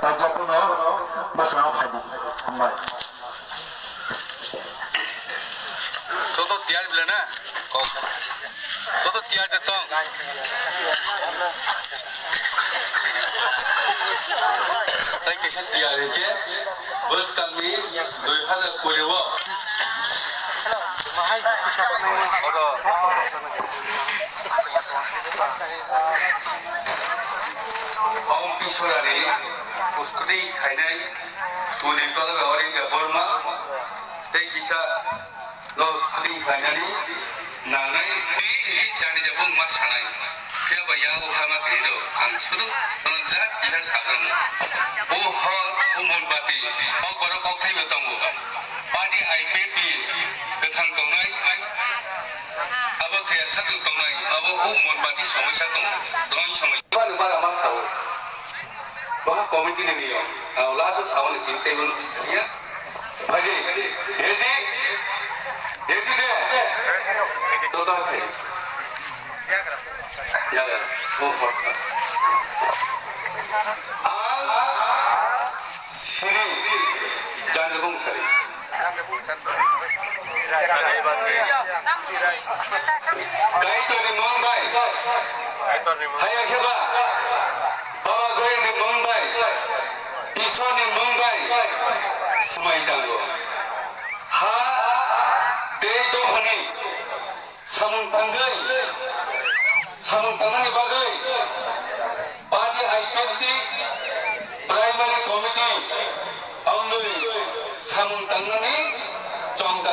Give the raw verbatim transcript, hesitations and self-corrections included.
Jotono bwskango phaidi. Hambai. Joto tiyar bile na? Kok. Joto tiyar de tong. Tai kaisa tiyar hinkhe bwskangni dui hazar kuri o. Om Pisorani uskuti khainai Sudip Kolbe Oringa Borma tei kisa no uskuti khainani nangnai jani jabung ma sanai. Phiya ba yago hama kaido ang sudu just kisa sabrang. O hor o monbati o borok kok thaibo tongo. Party I P F T kwthang tongnai. Abo khe sakni tongnai, abo o monbati somoi sa tongo, doi somoi. Bani bara ma sao. Baha committee ni niyom. Ang last o sao ni tin table ni bising ya. Bhai, ready? Ready de? Total khai. Ya, ya. Oh, oh. Ang Sri Janjabung Sari. Kaitorni mung bai. Haya khe ba. Baba Goyani mung bai. Isorni mung bai. Swmai tango. Ha tei dophani samung tangwi, samung tangnani bagwi party I P F T primary committee wngwi samung tangnani chongjak.